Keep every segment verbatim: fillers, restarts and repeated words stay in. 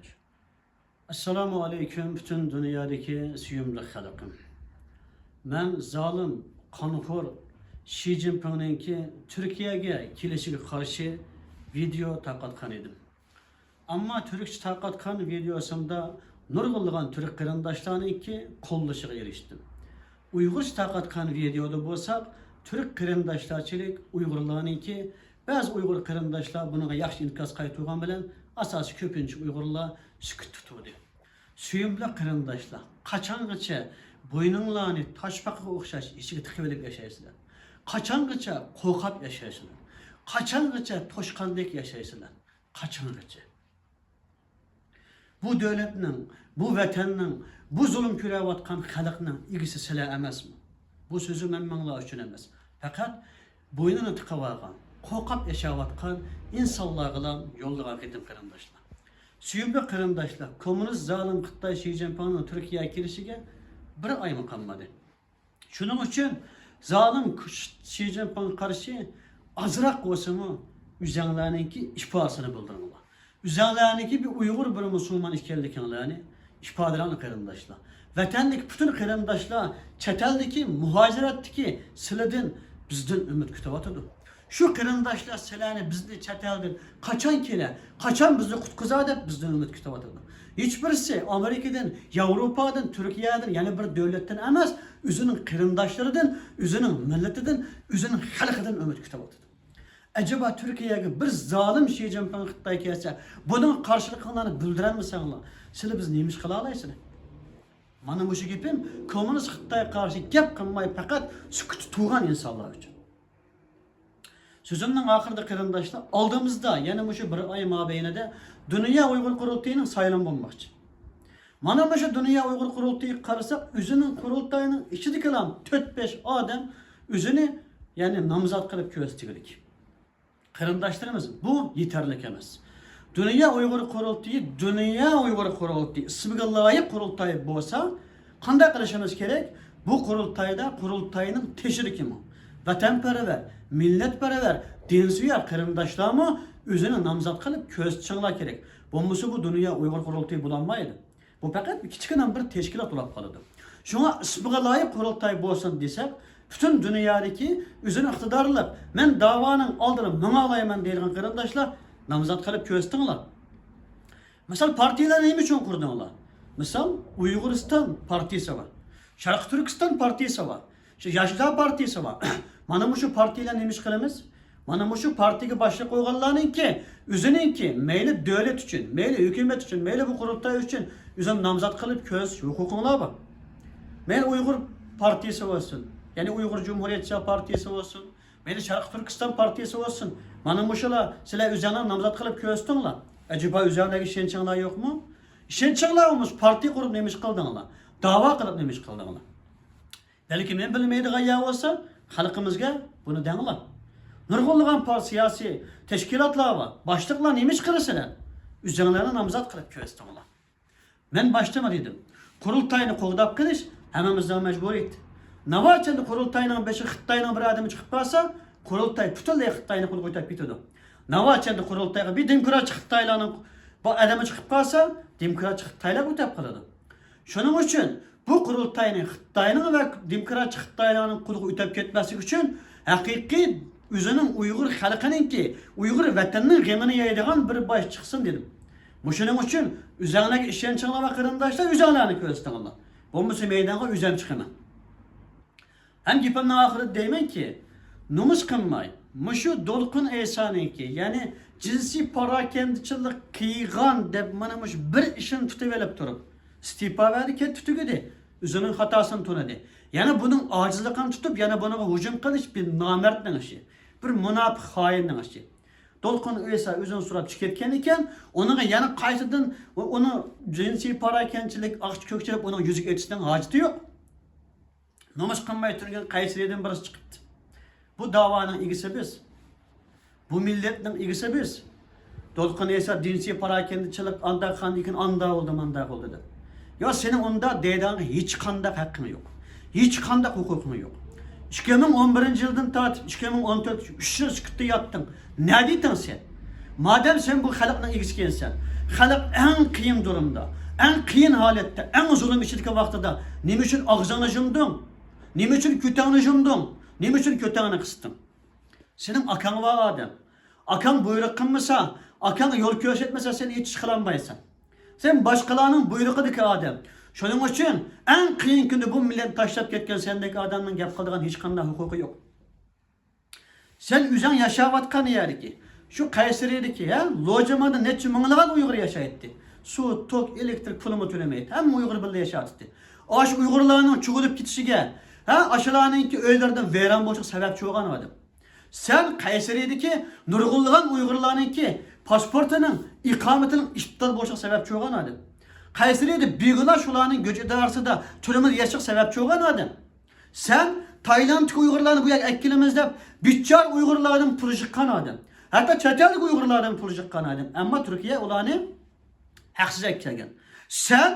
ئەسسالامۇ ئەلەيكۇم، پۈتۈن دۇنيادىكى سۆيۈملۈك خەلقىم. مەن زالىم، قانخور شى جىنپىڭنىڭكى تۈركىيەگە كېلىشىگە قارشى ۋىدېئو تارقاتقان ئىدىم. ئەمما تۈركچە تارقاتقان ۋىدېئوسىمدا نۇرغۇنلىغان تۈرك قېرىنداشلارنىڭكى قوللىشىغا ئېرىشتىم. ئۇيغۇرچە تارقاتقان ۋىدېئودا بولساق، تۈرك قېرىنداشلارچىلىك ئۇيغۇرلارنىڭكى، بەزى ئۇيغۇر قېرىنداشلار بۇنىڭغا ياخشى ئىنكاس قايتۇرغان بىلەن، ئاساسىي كۆپىنچە ئۇيغۇرلار سۈكۈتتە تۇردى. سۆيۈملۈك قېرىنداشلار، قاچانغىچە بوينۇڭلارنى تاشپاقىغا ئوخشاش ئىچىگە تىقىۋېلىپ ياشايسىلەر؟ قاچانغىچە قورقاپ ياشايسىلەر؟ قاچانغىچە توشقاندەك ياشايسىلەر؟ قاچانغىچە؟ بۇ دۆلەتنىڭ، بۇ ۋەتەننىڭ، بۇ زۇلۇم كۆرۈۋاتقان خەلقنىڭ ئىگىسى سىلەر ئەمەسمۇ؟ بۇ سۆزۈم ھەممىڭلار ئۈچۈن ئەمەس. پەقەت بوينىنى تىقىۋالغان، قورقۇپ ياشاۋاتقان ئىنسانلارغىلا يوللىغان خېتىم، قېرىنداشلار. سۆيۈملۈك قېرىنداشلار، كوممۇنىست زالىم خىتاي شى جىنپىڭنىڭ تۈركىيەگە كېلىشىگە بىر ئايمۇ قالمىدى. شۇنىڭ ئۈچۈن زالىم شى جىنپىڭغا قارشى ئازراق بولسىمۇ ئۆزەڭلارنىڭكى ئىپادىسىنى بىلدۈرۈڭلار. ئۆزەڭلارنىڭكى بىر ئۇيغۇر، بىر مۇسۇلمان ئىكەنلىكىڭلارنى ئىپادىلەڭلار، قېرىنداشلار. ۋەتەندىكى پۈتۈن قېرىنداشلار، چەت ئەلدىكى، مۇھاجىرەتتىكى سىلىدىن، بىزدىن ئۈمىد كۈتۈۋاتىدۇ. شۇ قېرىنداشلار سىلەرنى، بىزنى چەت ئەلدىن قاچان كېلە، قاچان بىزنى قۇتقۇزا دەپ بىزدىن ئۈمىد كۈتۈۋاتىدۇ. ھېچبىرسى ئامېرىكىدىن، ياۋروپادىن، تۈركىيەدىن، يەنە بىر دۆلەتتىن ئەمەس، ئۆزىنىڭ قېرىنداشلىرىدىن، ئۆزىنىڭ مىللىتىدىن، ئۆزىنىڭ خەلقىدىن ئۈمىد كۈتۈۋاتىدۇ. ئەجەبا تۈركىيەگە بىر زالىم شى جىنپىڭ خىتاي كەلسە، بۇنىڭغا قارشىلىقىڭلارنى بىلدۈرەلمىسەڭلار، سىلەر بىزنى نېمە ئىش قىلالايسىلەر؟ مانا مۇشۇ گېپىم كوممۇنىست خىتايغا قارشى گەپ قىلماي، پەقەت سۈكۈتتە تۇرغان ئىنسانلار ئۈچۈن. سۆزۈمنىڭ ئاخىرىدا، قېرىنداشلار، ئالدىمىزدا يەنە مۇشۇ بىر ئاي مابەينىدە دۇنيا ئۇيغۇر قۇرۇلتىيىنىڭ سايلىمى بولماقچى. مانا مۇشۇ دۇنيا ئۇيغۇر قۇرۇلتىيىغا قارىساق، ئۆزىنىڭ قۇرۇلتايىنىڭ ئىچىدىكىلا تۆت-بەش ئادەم ئۆزىنى، يەنى نامزات قىلىپ كۆرسىتىۋىدىكەن. قېرىنداشلىرىمىز، بۇ يېتەرلىك ئەمەس. دۇنيا ئۇيغۇر قۇرۇلتىيى، دۇنيا ئۇيغۇر قۇرۇلتىيى ئىسمىگە لايىق قۇرۇلتاي بولسا، قانداق قىلىشىمىز كېرەك؟ بۇ قۇرۇلتايدا قۇرۇلتاينىڭ تېشىدىكىمۇ ۋەتەنپەرۋەر، مىللەتپەرۋەر، دىنسۆيەر قېرىنداشلارمۇ ئۆزىنى نامزات قىلىپ كۆرسىتىشىڭلار كېرەك. بولمىسا بۇ دۇنيا ئۇيغۇر قۇرۇلتىيى بولالمايدۇ. بۇ پەقەت كىچىككىنە بىر تەشكىلات بولۇپ قالىدۇ. شۇڭا ئىسمىغا لايىق قۇرۇلتاي بولسۇن دېسەك، پۈتۈن دۇنيادىكى ئۆزىنى ئىقتىدارلىق، مەن داۋانىڭ ئالدىدا ماڭالايمەن دەيدىغان قېرىنداشلار نامزات قىلىپ كۆرسىتىڭلار. مىسال، پارتىيىلەرنى نېمە ئۈچۈن قۇردۇڭلار؟ مىسال، ئۇيغۇرىستان پارتىيىسى بار، شەرقىي تۈركىستان پارتىيىسى بار، شۇ ياشلار پارتىيىسى بار. مانا مۇشۇ پارتىيىلەرنى نېمە ئىش قىلىمىز؟ مانا مۇشۇ پارتىيىگە باشلىق قويغانلارنىڭكى ئۆزىنىڭكى مەيلى دۆلەت ئۈچۈن، مەيلى ھۆكۈمەت ئۈچۈن، مەيلى بۇ قۇرۇلتاي ئۈچۈن ئۆزىنى نامزات قىلىپ كۆرسىتىش ھوقۇقۇڭلار بار. مەيلى ئۇيغۇر پارتىيىسى بولسۇن، يەنى ئۇيغۇر جۇمھۇرىيەتچى پارتىيىسى بولسۇن، مەيلى شەرقىي تۈركىستان پارتىيىسى بولسۇن، مانا مۇشۇلار سىلەر ئۆزۈڭلارنى نامزات قىلىپ كۆرسىتىڭلار. ئەجەبا ئۆزۈڭلارغا ئىشەنچىڭلار يوقمۇ؟ ئىشەنچىڭلار بولمىسا، پارتىيە قۇرۇپ نېمە ئىش قىلدىڭلار؟ داۋا قىلىپ نېمە ئىش قىلدىڭلار؟ بەلكى مەن بىلمەيدىغان يەر بولسا، خەلقىمىزگە بۇنى دەڭلار. نۇرغۇنلىغان پار-، سىياسىي تەشكىلاتلار بار، باشلىقلار نېمە ئىش قىلىسىلەر؟ ئۆزۈڭلارنى نامزات قىلىپ كۆرسىتىڭلار. مەن باشتىمۇ دېدىم، قۇرۇلتاينى قوغداپ قېلىش ھەممىمىزنىڭ مەجبۇرىيىتى. ناۋاچەندە قۇرۇلتاينىڭ بېشىغا خىتاينىڭ بىر ئادىمى چىقىپ قالسا، قۇرۇلتاي پۈتۈنلەي خىتاينىڭ قولىغا ئۆتۈپ كېتىدۇ. ناۋاچەندە قۇرۇلتايغا بىر دېموكراتچى خىتايلارنىڭ بۇ ئادىمى چىقىپ قالسا، دېموكراتچى خىتايلارغا ئۆتۈپ قالىدۇ. شۇنىڭ ئۈچۈن بۇ قۇرۇلتاينى خىتاينىڭ ۋە دېموكراتچى خىتايلارنىڭ قولىغا ئۆتۈپ كەتمەسلىكى ئۈچۈن، ھەقىقىي ئۆزىنىڭ ئۇيغۇر خەلقىنىڭكى، ئۇيغۇر ۋەتىنىنىڭ غېمىنى يەيدىغان بىر باش چىقسۇن دېدىم. مۇشۇنىڭ ئۈچۈن ئۆزەڭلارگە ئىشەنچىڭلار بار، قېرىنداشلار، ئۆزەڭلارنى كۆرسىتىڭلار. بولمىسا مەيدانغا ئۆزۈم چىقىمەن. ھەم گېپىمنىڭ ئاخىرىدا دەيمەنكى، نومۇس قىلماي، مۇشۇ دولقۇن ئەيسانىڭكى، يەنى جىنسىي پاراكەندىچىلىك قىلغان دەپ مانا مۇشۇ بىر ئىشىنى تۇتۇۋېلىپ تۇرۇپ، ئىستېپا بەردى، كەتتى، تۈگىدى. ئۆزىنىڭ خاتاسىنى تونۇدى. يەنە بۇنىڭ ئاجىزلىقىنى تۇتۇپ، يەنە بۇنىڭغا ھۇجۇم قىلىش بىر نامەردنىڭ ئىشى، بىر مۇناپىق خائىننىڭ ئىشى. دولقۇن ئەيسا ئۆزىنى سوراپ چىقىپ كەتكەن ئىكەن، ئۇنىڭغا يەنە قايتىدىن ئۇنى جىنسىي پاراكەندىچىلىك، ئاقچا كۆكچىلەپ ئۇنىڭ يۈزىگە ئېيتىشنىڭ ھاجىتى يوق. نومۇس قىلماي تۇرغان قەيسىرىدىن بىرسى چىقىپتۇ. بۇ داۋانىڭ ئىگىسى بىز. بۇ مىللەتنىڭ ئىگىسى بىز. دولقۇن ئەيسا جىنسىي پاراكەندىچىلىك ئانداق قاندىكىن ئاندا بولدى، ماندا بولدى دەپ. يا سېنىڭ ئۇنداق دەيدىغانغا ھېچقانداق ھەققىڭ يوق. ھېچقانداق ھوقۇقۇڭ يوق. ئىككى مىڭ ئون بىرىنچى يىلدىن تارتىپ ئىككى مىڭ ئون تۆتىنچى ئۈچ يىل سۈكۈتتە ياتتىڭ. نە دېدىڭ سەن؟ مادەم سەن بۇ خەلقنىڭ ئىگىسى ئىكەنسەن، خەلق ئەڭ قىيىن دۇرۇمدا، ئەڭ قىيىن ھالەتتە، ئەڭ زۇلۇم ئىچىدىكى ۋاقتىدا نېمە ئۈچۈن ئاغزىڭنى يۇمدۇڭ؟ نېمە ئۈچۈن كۆتەڭنى يۇمدۇڭ؟ نېمە ئۈچۈن كۆتەڭنى قىستىڭ؟ سېنىڭ ئاكاڭ بار ئادەم. ئاكاڭ بۇيرۇق قىلمىسا، ئاكاڭ يول كۆرسەتمىسە، سەن ھېچ ئىش قىلالمايسەن. سەن باشقىلارنىڭ بۇيرۇقىدىكى ئادەم. شۇنىڭ ئۈچۈن ئەڭ قىيىن كۈندە بۇ مىللەتنى تاشلاپ كەتكەن سەندەك ئادەمنىڭ گەپ قىلىدىغان ھېچقانداق ھوقۇقى يوق. سەن ئۆزۈڭ ياشاۋاتقان يەردىكى، شۇ قەيسىرىدىكى، ھە، لوجىماندا نەچچە مىڭلىغان ئۇيغۇر ياشايتتى. سۇ، توك، ئېلېكتىر پۇلىمۇ تۆلىمەيتتى. ھەممە ئۇيغۇر بىللە ياشايتتى. ئاشۇ ئۇيغۇرلارنىڭ چۇۋۇلۇپ كېتىشىگە، ھە، ئاشۇلارنىڭكى ئۆيلىرىدىن ۋەيران بولۇشىغا سەۋەبچى بولغان ئادەم. سەن قەيسىرىدىكى نۇرغۇنلىغان ئۇيغۇرلارنىڭكى پاسپورتىنىڭ، ئىقامىتىنىڭ ئىپتال بولۇشىغا سەۋەبچى بولغان ئادەم. قەيسىرىدە بىگۇناھ شۇلارنىڭ گۆج ئىدارىسىدا تۈرمىدە ياشاشقا سەۋەبچى بولغان ئادەم. سەن تايلاندتىكى ئۇيغۇرلارنى بۇ يەرگە ئەكىلىمىز دەپ، بىچارە ئۇيغۇرلاردىن پۇل يىغقان ئادەم. ھەتتا چەت ئەلدىكى ئۇيغۇرلاردىن پۇل يىغقان ئادەم. ئەمما تۈركىيە ئۇلارنى ھەقسىز ئەكەلگەن. سەن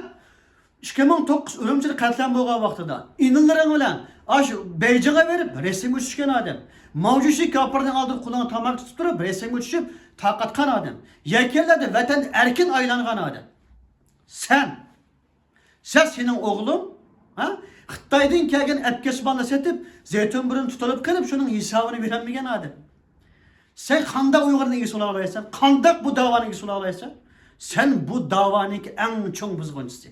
ئىككى مىڭ توققۇز ئۈرۈمچىدە قەتلىئام بولغان ۋاقتىدا ئىنىلىرىڭ بىلەن ئاشۇ بېيجىڭغا بېرىپ رەسىمگە چۈشكەن ئادەم. ماۋجۇشى كاپىرنىڭ ئالدىدا قولۇڭغا تاماكا تۇتۇپ تۇرۇپ رەسىمگە چۈشۈپ تارقاتقان ئادەم. يەكەنلەردە ۋەتەندە ئەركىن ئايلانغان ئادەم. سەن سەن سېنىڭ ئوغلۇڭ، ھە؟ خىتايدىن كەلگەن ئەپكەسماننى سېتىپ، زەيتۇن بۇرنى تۇتۇلۇپ قېلىپ، شۇنىڭ ھېسابىنى بېرەلمىگەن ئادەم. سەن قانداق ئۇيغۇرنىڭ ئىگىسى بولالايسەن؟ قانداق بۇ داۋانىڭ ئىگىسى بولالايسەن؟ سەن بۇ داۋانىڭكى ئەڭ چوڭ بۇزغۇنچىسى،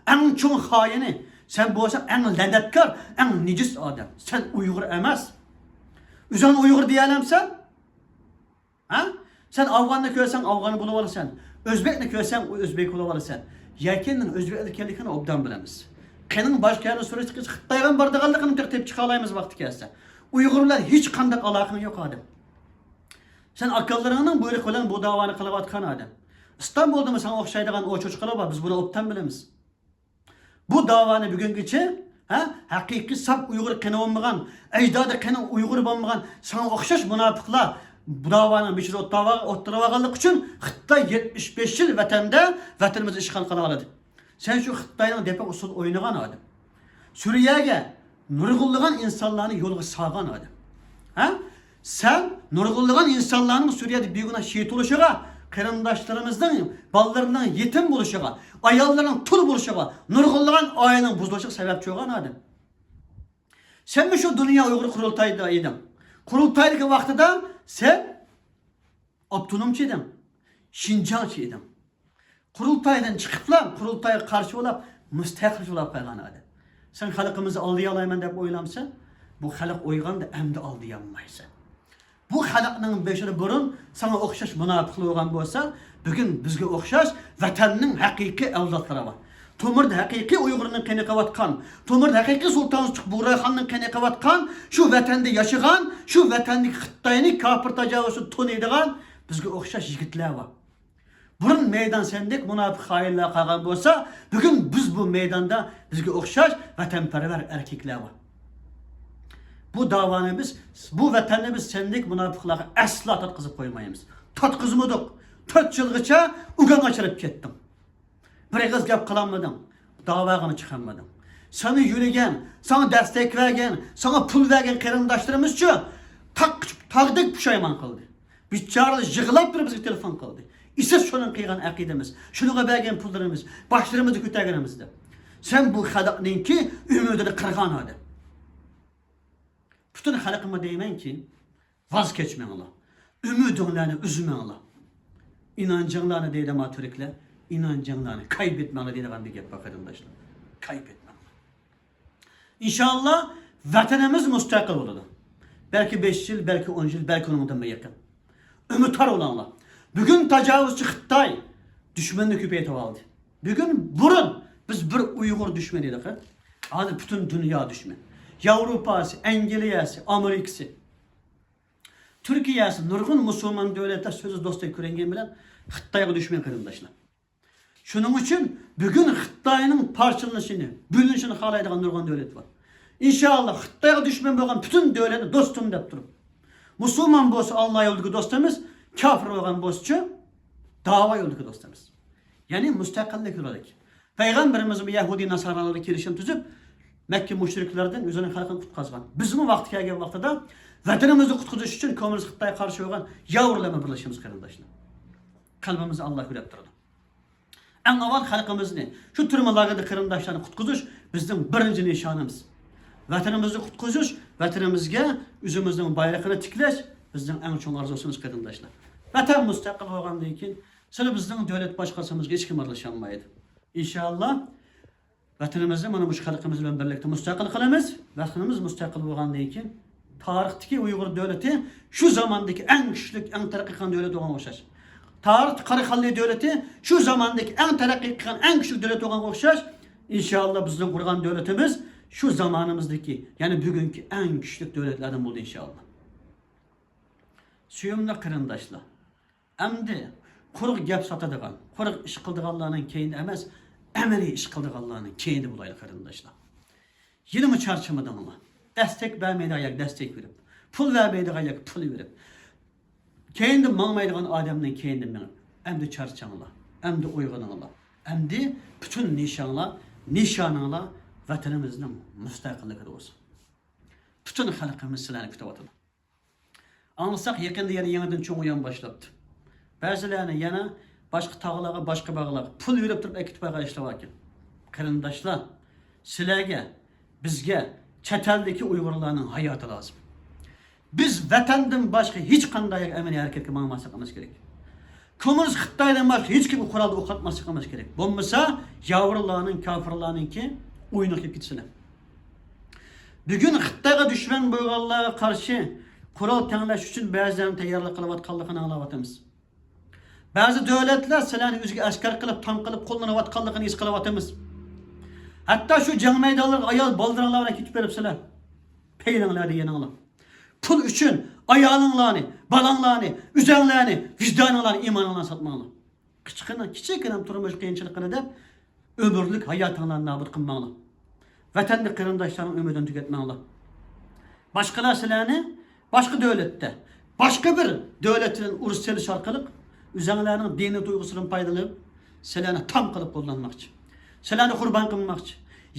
ئەڭ چوڭ خائىنى. سەن بولساڭ ئەڭ لەنەتكار، ئەڭ نىجىس ئادەم. سەن ئۇيغۇر ئەمەس. ئۆزۈڭنى ئۇيغۇر دېيەلەمسەن؟ ھە؟ سەن ئافغاننى كۆرسەڭ ئافغان بولۇۋالىسەن. ئۆزبەكنى كۆرسەڭ ئۆزبەك بولۇۋالىسەن. يەكەننىڭ ئۆزبەك ئىكەنلىكىنى ئوبدان بىلىمىز. قېنىڭ باشقا يەرنى سۈرۈشتە خىتايغا بارىدىغانلىقىنى تېخى تېپىپ چىقالايمىز ۋاقتى كەلسە. ئۇيغۇر بىلەن ھېچقانداق ئالاقىڭ يوق ئادەم. سەن ئاكىلىرىڭنىڭ بۇيرۇقى بىلەن بۇ داۋانى قىلىۋاتقان ئادەم. ئىستانبۇلدىمۇ ساڭا ئوخشايدىغان ئوچۇچقىلار بار، بىز بۇنى ئوبدان بىلىمىز. بۇ داۋانى بۈگۈنگىچە، ھە، ھەقىقىي ساپ ئۇيغۇر قېنى بولمىغان، ئەجدادى قېنى ئۇيغۇر بولمىغان، ساڭا ئوخشاش مۇناپىقلار بۇ داۋانىڭ بېشىدا ئولتۇرۇۋالغانلىقى ئۈچۈن خىتاي يەتمىش بەش يىل ۋەتەندە، ۋەتىنىمىزنى ئىشغال قىلالىدى. سەن شۇ خىتاينىڭ دەپە ئۇسسۇلىدا ئوينىغان ئادەم. سۈرىيەگە نۇرغۇنلىغان ئىنسانلارنى يولغا سالغان ئادەم. ھە؟ سەن نۇرغۇنلىغان ئىنسانلارنىڭ سۈرىيەدە بىگۇناھ شېھىت بولۇشىغا، قېرىنداشلىرىمىزنىڭ، بالىلىرىنىڭ يېتىم بولۇشىغا، ئاياللىرىنىڭ تۇل بولۇشىغا، نۇرغۇنلىغان ئائىلىنىڭ بۇزۇلۇشىغا سەۋەبچى بولغان ئادەم. سەنمۇ شۇ دۇنيا ئۇيغۇر قۇرۇلتايىدا ئىدىڭ. قۇرۇلتايدىكى ۋاقتىدا سەن ئاپتونومچى ئىدىڭ، شىنجاڭچى ئىدىڭ. قۇرۇلتايدىن چىقىپلا، قۇرۇلتايغا قارشى بولاپ، مۇستەقىل بولاپ قالغان ئادەم. سەن خەلقىمىزنى ئالدىيالايمەن دەپ ئويلامسەن؟ بۇ خەلق ئويغاندى، ئەمدى ئالدىيالمايسەن. بۇ خەلقنىڭ بېشىدا بۇرۇن ساڭا ئوخشاش مۇناپىقلار بولغان بولسا، بۈگۈن بىزگە ئوخشاش ۋەتەننىڭ ھەقىقىي ئەۋلادلىرى بار. تومۇردا ھەقىقىي ئۇيغۇرنىڭ قېنى ئېقىۋاتقان، تومۇردا ھەقىقىي سۇلتان سۇچۇق بۇغراخاننىڭ قېنى ئېقىۋاتقان، شۇ ۋەتەندە ياشىغان، شۇ ۋەتەندىكى خىتاينى، كاپىر تاجاۋۇزچىنى تونۇيدىغان بىزگە ئوخشاش يىگىتلەر بار. بۇرۇن مەيدان سەندەك مۇناپىق خائىنلار قالغان بولسا، بۈگۈن بىز بۇ مەيداندا بىزگە ئوخشاش ۋەتەنپەرۋەر ئەركەكلەر بار. بۇ داۋانى بىز، بۇ ۋەتەننى بىز سەندەك مۇناپىقلارغا ئەسلا تارتقۇزۇپ قويمايمىز. تارتقۇزمىدۇق. تۆت يىلغىچە ئۇگاڭغا چىرىپ كەتتىڭ. بىر ئېغىز گەپ قىلالمىدىڭ. داۋاغىمۇ چىقالمىدىڭ. ساڭا يۆلىگەن، ساڭا دەستەك بەرگەن، ساڭا پۇل بەرگەن قېرىنداشلىرىمىزچۇ؟ تاغ، تاغدەك پۇشايمان قىلدى. بىچارىلەر يىغلاپ تۇرۇپ بىزگە تېلېفون قىلدى. ئېسىل شۇنىڭ قىلغان ئەقىدىمىز، شۇنىڭغا بەرگەن پۇللىرىمىز، باشلىرىمىزنى كۆتۈرگىنىمىز دەپ. سەن بۇ خەلقنىڭكى ئۈمىدىنى قىرغان ئادەم. پۈتۈن خەلقىمگە دەيمەنكى، ۋاز كەچمەڭلار. ئۈمىدىڭلارنى ئۈزمەڭلار. ئىنانچىڭلارنى دەيدۇ ما تۈركلەر، ئىنانچىڭلارنى كايبېتمەڭلار دەيدىغان بىر گەپ بار قېرىنداشلار. كايبېتمەڭلار. ئىنشاللا ۋەتىنىمىز مۇستەقىل بولىدۇ. بەلكى بەش يىل، بەلكى ئون يىل، بەلكى ئۇنىڭدىنمۇ يېقىن. ئۈمىدۋار بولۇڭلار. بۈگۈن تاجاۋۇزچى خىتاي دۈشمەننى كۆپەيتىۋالدى. بۈگۈن، بۇرۇن بىز بىر ئۇيغۇر دۈشمەن ئىدۇق. ھازىر پۈتۈن دۇنيا دۈشمەن. ياۋروپاسى، ئەنگلىيەسى، ئامېرىكىسى، تۈركىيەسى، نۇرغۇن مۇسۇلمان دۆلەتلەر سۆزى دوستى كۆرۈنگەن بىلەن خىتايغا دۈشمەن قېرىنداشلار. شۇنىڭ ئۈچۈن بۈگۈن خىتاينىڭ پارچىلىنىشىنى، بۆلۈنۈشىنى خالايدىغان نۇرغۇن دۆلەت بار. ئىنشاللا خىتايغا دۈشمەن بولغان پۈتۈن دۆلەتنى دوستۇم دەپ تۇرۇپ، مۇسۇلمان بولسا ئاللا يولىدىكى دوستىمىز، كاپىر بولغان بولسىچۇ داۋا يولىدىكى دوستىمىز. يەنى مۇستەقىللىك يولىدىكى. پەيغەمبىرىمىزمۇ يەھۇدىي ناسارالار بىلەن كېلىشىم تۈزۈپ، مەككە مۇشرىكلىرىدىن ئۆزىنىڭ خەلقىنى قۇتقۇزغان. بىزمۇ ۋاقتى كەلگەن ۋاقتىدا ۋەتىنىمىزنى قۇتقۇزۇش ئۈچۈن كوممۇنىست خىتايغا قارشى بولغان ياۋۇرلار بىلەن بىرلىشىمىز قېرىنداشلار. قەلبىمىزدە ئاللا كۈرەپ تۇرىدۇ. ئەڭ ئاۋۋال خەلقىمىزنى، شۇ تۈرمە لاگېردا قېرىنداشلارنى قۇتقۇزۇش بىزنىڭ بىرىنچى نىشانىمىز. ۋەتىنىمىزنى قۇتقۇزۇش، ۋەتىنىمىزگە ئۆزىمىزنىڭ بايرىقىنى تىكلەش بىزنىڭ ئەڭ چوڭ ئارزۇسىمىز، قېرىنداشلار. ۋەتەن مۇستەقىل بولغاندىن كېيىن، سىلى بىزنىڭ دۆلەت باشقۇرسىمىزغا ھېچكىم ئارىلىشالمايدۇ. ئىنشاللا، ۋەتىنىمىزنى مانا مۇشۇ خەلقىمىز بىلەن بىرلىكتە مۇستەقىل قىلىمىز. ۋەتىنىمىز مۇستەقىل بولغاندىن كېيىن، تارىختىكى ئۇيغۇر دۆلىتى شۇ زاماندىكى ئەڭ كۈچلۈك، ئەڭ تەرەققىي قىلغان دۆلەت بولغانغا ئوخشاش. تارىختىكى قاراخانىي دۆلىتى شۇ زاماندىكى ئەڭ تەرەققىي قىلغان، ئەڭ كۈچلۈك دۆلەت بولغانغا ئوخشاش. ئىنشاللا، بىزنىڭ قۇرغان دۆلىتىمىز شۇ زامانىمىزدىكى، يەنى بۈگۈنكى ئەڭ كۈچلۈك دۆلەتلەردىن بولىدۇ، ئىنشاللا. سۆيۈملۈك قېرىنداشلار، ئەمدى قۇرۇق گەپ ساتىدىغان، قۇرۇق ئىش قىلىدىغانلارنىڭ كەينىدە ئەمەس، ئەمەلىي ئىش قىلىدىغانلارنىڭ كەينىدە بولايلى، قېرىنداشلار. يەنىمۇ چارچىمىدىڭلار؟ دەستەك بەرمەيدىغان يەرگە دەستەك بېرىپ، پۇل بەرمەيدىغان يەرگە پۇل بېرىپ، كەينىدە ماڭمايدىغان ئادەمنىڭ كەينىدە مېڭىپ، ئەمدى چارچاڭلار، ئەمدى ئويغىنىڭلار، ئەمدى پۈتۈن نىشانلار، نىشانىڭلار ۋەتىنىمىزنىڭ مۇستەقىللىكىدە بولسۇن. پۈتۈن خەلقىمىز سىلەرنى كۈتۈۋاتىدۇ. ئاڭلىساق، يېقىندا يەنە يېڭىدىن چوڭ ئويۇن باشلاپتۇ. بەزىلەرنى يەنە باشقا تاغلارغا، باشقا باغلارغا پۇل بېرىپ تۇرۇپ ئەكېتىپ بارغان ئىشلار باركەن. قېرىنداشلار، سىلەرگە، بىزگە چەت ئەلدىكى ئۇيغۇرلارنىڭ ھاياتى لازىم. بىز ۋەتەندىن باشقا ھېچقانداق يەرگە ئەمەلىي ھەرىكەتكە ماڭماسلىقىمىز كېرەك. كوممۇنىست خىتايدىن باشقا ھېچكىمگە قورال ئوقاتماسلىقىمىز كېرەك. بولمىسا، ياۋۇرلارنىڭ، كاپىرلارنىڭكى ئويۇنىغا كېلىپ كېتىسىلەر. بۈگۈن خىتايغا دۈشمەن بولغانلارغا قارشى قورال تەڭلەش ئۈچۈن بەزىلەرنىڭ تەييارلىق قىلىۋاتقانلىقىنى ئاڭلاۋاتىمىز. بەزى دۆلەتلەر سىلەرنى ئۆزىگە ئەسكەر قىلىپ، تام قىلىپ قوللىنىۋاتقانلىقىنى ھېس قىلىۋاتىمىز. ھەتتا شۇ جەڭ مەيدانلىرىغا ئايال بالىلىرىڭلار بىلەن كېتىپ بېرىپسىلەر. پەيلىڭلار دېگىنىڭلار. پۇل ئۈچۈن ئايالىڭلارنى، بالاڭلارنى، ئۆزەڭلارنى، ۋىجدانىڭلارنى، ئىمانىڭلارنى ساتماڭلار. كىچىككىنە، كىچىككىنە تۇرمۇش قىيىنچىلىقىنى دەپ، ئۆمۈرلۈك ھاياتىڭلارنى نابۇت قىلماڭلار. ۋەتەندە قېرىنداشلارنىڭ ئۈمىدىنى تۈگەتمەڭلار. باشقىلار سىلەرنى باشقا دۆلەتتە، باشقا بىر دۆلەت بىلەن ئۇرۇش سېلىش ئارقىلىق ئۆزەڭلارنىڭ دىنىي تۇيغۇسىدىن پايدىلىنىپ، سىلەرنى تام قىلىپ قوللانماقچى. سىلەرنى قۇربان قىلماقچى.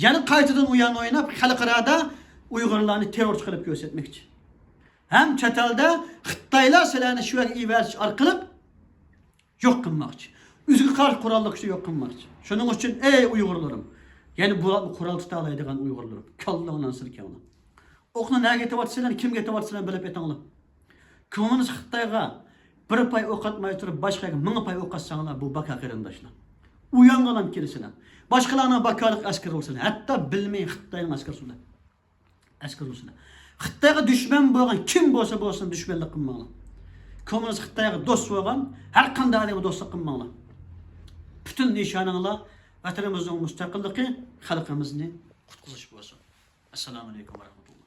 يەنە قايتىدىن ئويۇن ئويناپ، خەلقئارادا ئۇيغۇرلارنى تېررورچى قىلىپ كۆرسەتمەكچى. ھەم چەت ئەلدە خىتايلار سىلەرنى شۇ يەرگە ئېۋەتىش ئارقىلىق يوق قىلماقچى. ئۆزىگە قارشى قوراللىق كۈچنى يوق قىلماقچى. شۇنىڭ ئۈچۈن، ئەي ئۇيغۇرلىرىم، يەنى بۇ قورال تۇتالايدىغان ئۇيغۇرلىرىم، كاللاڭلارنى سىلكەڭلار. ئوقنى نەگە ئېتىۋاتىسىلەر، كىمگە ئېتىۋاتىسىلەر بىلىپ ئېتىڭلار. كوممۇنىست خىتايغا بىر پاي ئوق ئاتماي تۇرۇپ، باشقا يەرگە مىڭ پاي ئوق ئاتساڭلار، بۇ باكا قېرىنداشلار. ئۇيانغىلام كېلىسىلەر. باشقىلارنىڭ باكالىق ئەسكىرى بولسىلەر، ھەتتا بىلمەي خىتاينىڭ ئەسكىرى بولسىلەر. ئەسكىرى بولسىلەر. خىتايغا دۈشمەن بولغان كىم بولسا بولسۇن، دۈشمەنلىك قىلماڭلار. كوممۇنىست خىتايغا دوست بولغان ھەر قانداق ئادەمگە دوستلۇق قىلماڭلار. پۈتۈن نىشانىڭلار ۋەتىنىمىزنىڭ مۇستەقىللىقى، خەلقىمىزنى قۇتقۇزۇش بولسۇن. ئەسسالامۇ ئەلەيكۇم ۋە رەھمەتۇللا.